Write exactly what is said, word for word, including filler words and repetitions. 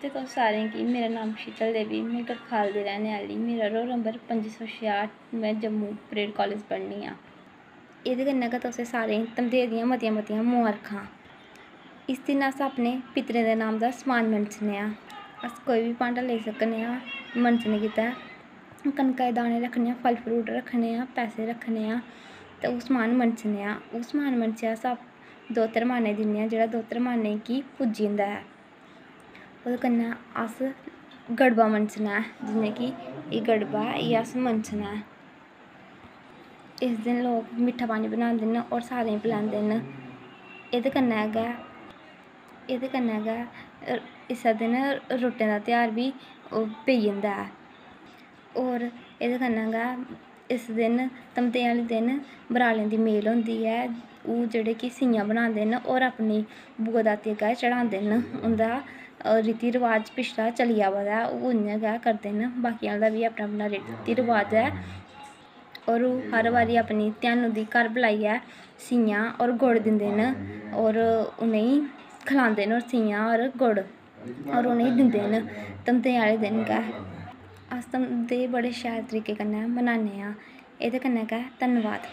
ते तुस सारें गी, मेरा नाम शीतल देवी, में कड़खाल दी रैह्ने आह्ली। मेरा roll number पंजी सौ छेआठ। में जम्मू परेड कालेज पढ़नी आं। एह्दे कन्नै गै तुसें सारें गी धमदेऽ दियां मतियां मतियां मबारखां। इस दिन अस अपने पितरें दे नाम दा समान मनसने आं। अस कोई बी भांडा लेई सकने आं मनसने गितै। कनका दे दाने रक्खने आं, फल फ्रूट रक्खने आं, पैसे रक्खने आं ते ओह् समान मनसने आं। ओह् समान मनसियै अस दोतर मारने दिन्ने आं, जेह्ड़ा दोतर मारने गी पुज्जी जंदा ऐ। ओह्दे कन्नै अस गड़बा मनसना ऐ, जि'यां कि एह् गड़बा ऐ, एह् अस मनसना ऐ। इस दिन लोक मिट्ठा पानी बनांदे न होर सारें गी पलैंदे न। एह्दे कन्नै गै एह्दे कन्नै गै इस्सै दिन रुट्टें दा तेहार बी पेई जंदा ऐ। होर एह्दे कन्नै गै इस दिन, धमदेऽ आह्ले दिन, बरालें दी मेल होंदी ऐ। ओह् जेह्ड़े कि सीआं बनांदे न होर अपनी बुआ दाती अग्गें चढ़ांदे न। उं'दा रीति रवाज पिछला चली आवा दा ऐ, ओह् इ'यां गै करदे न। बाकी आह्लें दा बी अपना अपना रीति रवाज ऐ। होर ओह् हर बारी अपनी ध्यानू दी घर बलाइयै सीआं होर गुड़ दिंदे न होर उ'नेंगी खलांदे न होर सीआं होर गुड़ होर उ'नेंगी दिंदे न। धमदेऽ आह्ले दिन गै अस धमदेऽ बड़े शैल तरीके कन्नै मनान्ने आं। एह्दे कन्नै गै धन्नबाद।